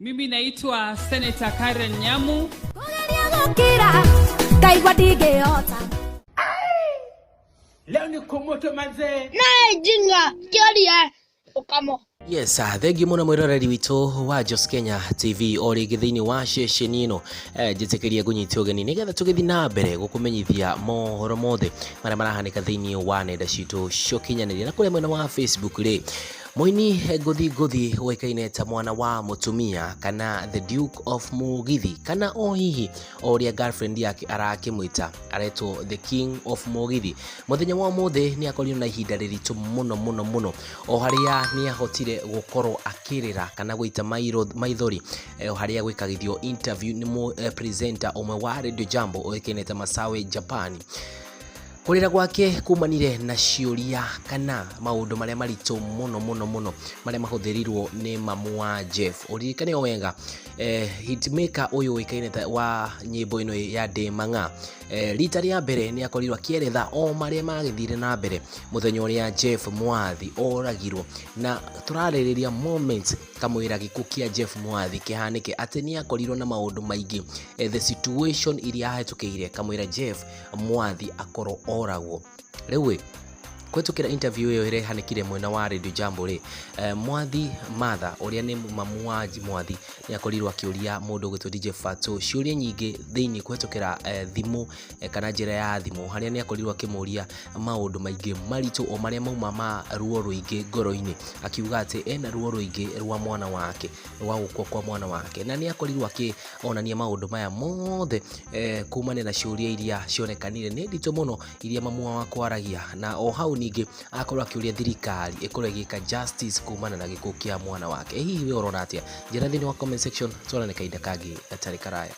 Mimi naitwa Senator Karen Nyamu. Kũgeria gũkira ngaigua ndingĩhota. Leo ni kumoto manzee. Naye jinga kĩoria ũkamo. Yes, thengiũ mũno mwĩroreri witũ wa Jos Kenya TV o rĩngĩ thĩinĩ wa ceceni ĩno, njĩtĩkĩrie ngũnyite ũgeni nĩgetha tũgĩthiĩ na mbere gũkũmenyithia mohoro mothe marĩa marahanĩka thĩinĩ wa nenda citũ cia ũkinyanĩria. Na kũrĩa mwena wa Facebook rĩ, mũini ngũthi ngũthi ũĩkaine ta mwana wa mũtumia kana the Duke of Mugithi, kana o hihi o ũrĩa girlfriend yake arakĩmwĩta, aretwo the King of Mugithi, mũthenya wa ũmũthĩ nĩ akorirwo na ihinda rĩritũ mũno mũno mũno, o harĩa nĩ ahotire gũkorwo akĩrĩra kana gũita maithori, o harĩa gwĩkagithio interview nĩ presenter ũmwe wa Radio Jambo ũĩkaine ta Masawe Japan. Kũrĩra gwake kumanire na ciũria kana maũndũ marĩa maritũ mũno mũno mũno marĩa mahũthĩrirwo nĩ mamu wa Jeff. Ũririkane o wega, hitmaker ũyũ ũĩkaine ta wa nyĩmbo ĩno ya Ndĩ Mang'a, rita rĩa mbere nĩ akorirwo akĩeretha o marĩa magĩthire na mbere mũthenya ũrĩa Jeff Mwathi oragirwo, na tũrarĩrĩria moments kamwĩra gĩkuũ kĩa Jeff Mwathi kĩhanĩke, atĩ nĩ akorirwo na maũndũ maingĩ, the situation iria ahĩtũkĩire kamwĩra Jeff Mwathi akorwo oragwo. Rĩu ĩ, kũhetũkĩra interview ĩyo ĩrehanĩkire mwena wa Radio Jambo rĩ, Mwathi Martha ũrĩa nĩ mamu wa Mwathi nĩ akorirwo akĩũria mũndũ ũgwĩtwo DJ Fatxo ciũria nyingĩ thĩinĩ kũhetũkĩra thimũ, kana njĩra ya thimũ, harĩa nĩ akorirwo akĩmũria maũndũ maingĩ maritũ o marĩa mauma ma ruo rũingĩ ngoro-inĩ, akiuga atĩ ena ruo rũingĩ rwa mwana wake, rwa gũkua kwa mwana wake, na nĩ akorirwo akĩonania maũndũ maya mothe, kumania na ciũria iria cionekanire nĩ nditũ mũno iria mamu wakwa aragia, na o hau ningĩ akorwo akĩũria thirikari ĩkorwo ĩgĩka justice kumana na gĩkuũ kĩa mwana wake. Hihi we ũrona atĩa? Njĩra thĩinĩ wa comment section, tuonane kahinda kangĩ gatarĩ karaya.